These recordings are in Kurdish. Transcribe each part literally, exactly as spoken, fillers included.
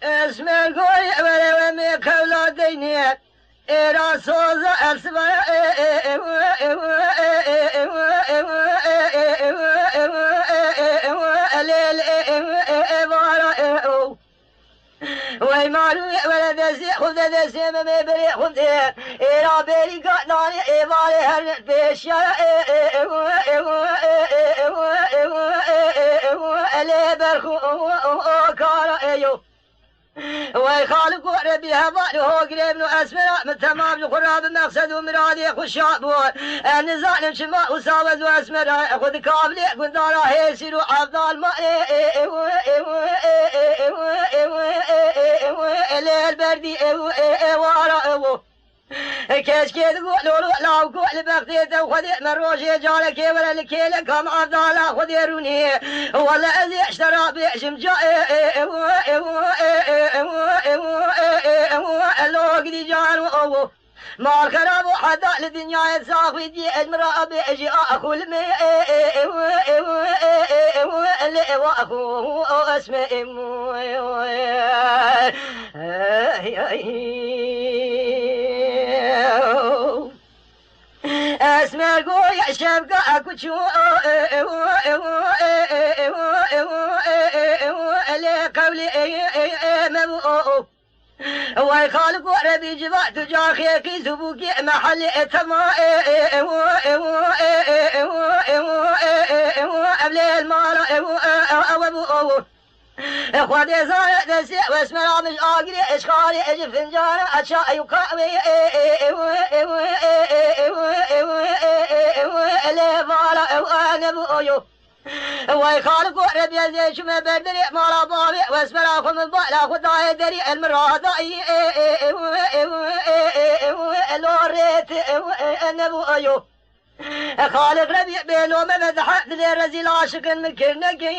Esmer goy were we me kewla deyne. Êra soza elsivaya elêl evara ew. Wey marû were destê xwe de destê me me berê xwe de. Êra berî gatnanê êvarê her pêşiya elê berxu kara eyo. Wey xaliqo Rebî hevalê ho girêbin û esmera min temam ji xwe ra bi meqsed û miradê xwe şa bû. Ez nizanim çima wisa wez û esmera xwe di kavilê gundara Hêsîr û Evdal ma lê el berdî ewara ew. Keşkê digo lolo law go li bextê te Xwedê me rojê carekê were li kêleka me Evdala Xwedê rûnî. Wele ez ê ji te ra bêjim ca lo gidî can û ew. Mal xerab û heta li dinyayê saxwî diyê ez min ra bêjî a xulmê lê wa xu esmê. Esmer goya şevka kuçu lê qewlê me bû. Way xaliqo Rebî civa tu caxê qîz û bûkê mehelê etema evlê mala ew bû. Xwedê zane destê wesmera min ji agirê eşxarê ji fincana çay û qahwê lê vala ew nebû oyo. Way xaliqo Rebî ez ê çûme ber derê mala bavê wesmera xwe min bala xwe dayê derî el min radayî lo rêt nebû oyo. Xaliq Rebî bê lome me dihe dilê rezîl aşiqin min kir nekey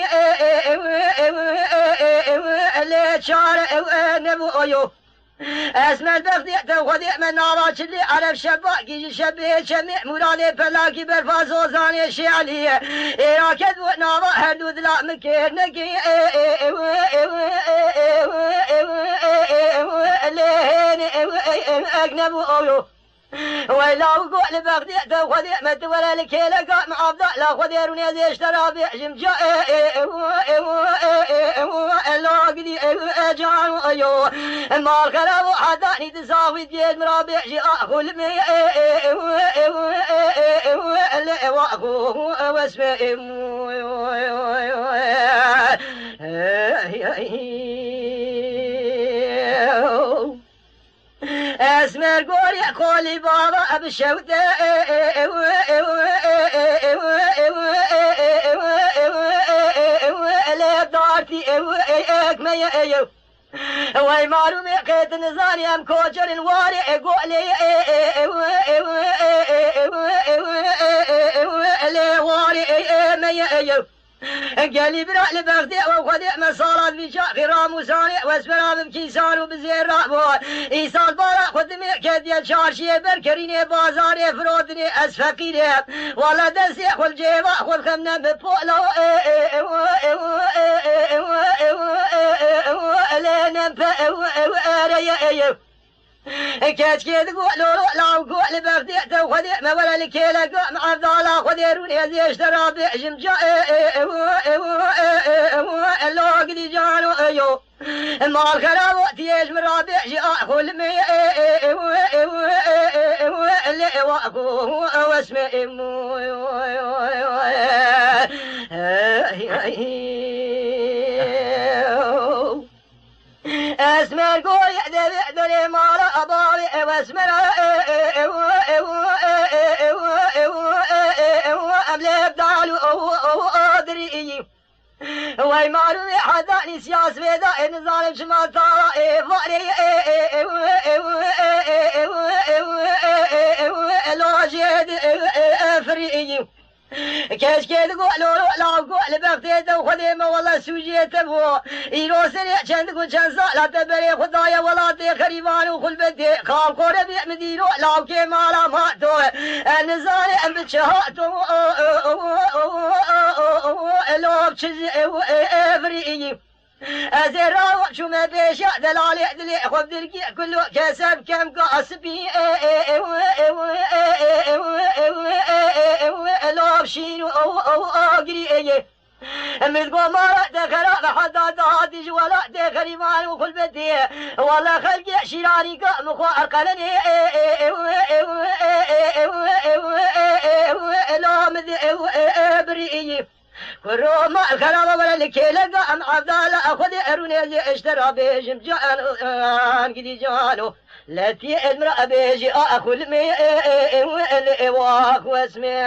lê çare ew nebû oyo. Ez me bextê te Xwedê me nava çilî ereb şebakî ji şebê çemê Mûradê pelakî berfa zozanê şêlî. Êra ket bû nava her du dila min kir nekey lê hênê ek nebû oyo. Wey law go li bextê te Xwedê me tu were li kêleka me Evdala Xwedê rûnê zê ji te ra bêjim ca lo gidî can yo. Mal xerab û hetanî tu saxwî diyê min ra bêjî a xulmê lê wa xu wesmê. Esmer gorê kolî bava bi şewte lê dartî ekmeye eyo. Wey marûmê qêtin zanî em koçerin warê golê lê warê meye eyo. Gelî bira li bextê we Xwedê me salat vî çaxî ramûsanê wesmera bim kîsan û bi zêra bo. Îsal bara xwe dimê ketiye çarşiyê ber kerînê bazarê firotinê ez feqîrê. Wala destê xwe li cêva xwe dixemne bi pola lê nempe ereye eyo. Keçkê digo lolo law go li bextê te Xwedê me were li kêleka me Evdala Xwedê rûnê zê ji te ra bêjim ca lo gidî cano eyo. Mal xerabo tiyê ji min ra bêjî a xulmê lê wa xu wesmê. Esmer goy devê derê mala bavê ew esmera em lê dalu dirî. Wey marû wê hedanî siyas vê da ê nizanim çima tawa ê varê lojê di firî. Keşkê digo lolo law go li bextê te Xwedê me wela sûcê te bû. Îro serê çend ku çend sala te berê xwe daye welatê xerîban û xulbetê. Xalqo Rebî min dîro lawkê mala ma to. Ez nizanê em bi çi hato. Lov çi ji ew evrî. Ez ê rawa çûme pêşiya delalê dilê xwe dirkî kulo keseb kem ka spî lav şîn û agirî ê. Mird go mala te xera ve heta dahati ji welatê xerîban û xulbetê. Wala xelkê şîranî ka min xwe erqelenê la min birî. Kuroma xeraba were li kêleka em evdala Xwedê erûnê zê eştera bêjim can gidî cano. Letî edmira bêjî a xulmê li êwa xwesmê.